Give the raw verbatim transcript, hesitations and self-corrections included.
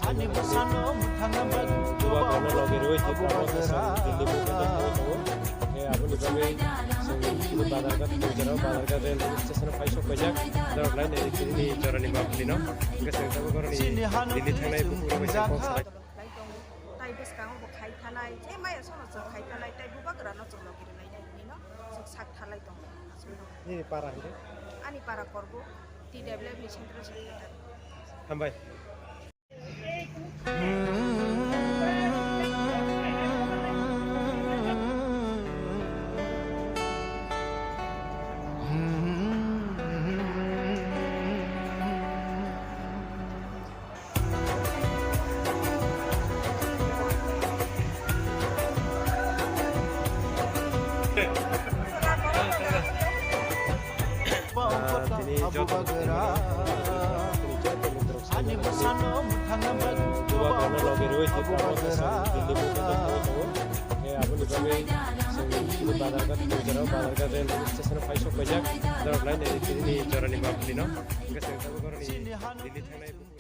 Ani bwsano mwthangna bagwi Bubagrano logi rwi Tipra motha chwng Delhi bo khe tongwi tongo. Khe aboni bagwi chwng Badarghat, Gujarat Badarghat railway station o phai sok paijak. Norok lai nai tini jorani baphlino. Hwnkhe chwng tabuk oroni Delhi thangnai bukhuk rok bai kok salai. Tei bwskango bo khai thanai, tei maya sono chwng khai thanai, tei Bubagrano chwng logi rwlainai hinwi no chwng sak thalai tongo. Nini para hwnkhe? Ani para Korbu, T W F ni Central Secretary. Hambai. Ah, tini joto ani bwsano mwthangna bagwi Bubagrano logi rwi Tipra motha chwng Delhi bo khe tongwi tongo. Khe aboni bagwi chwng Badarghat, Gujarat Badarghat railway station o phai sok paijak. Norok lai nai tini jorani baphlino. Hwnkhe chwng tabuk oroni Delhi thangnai.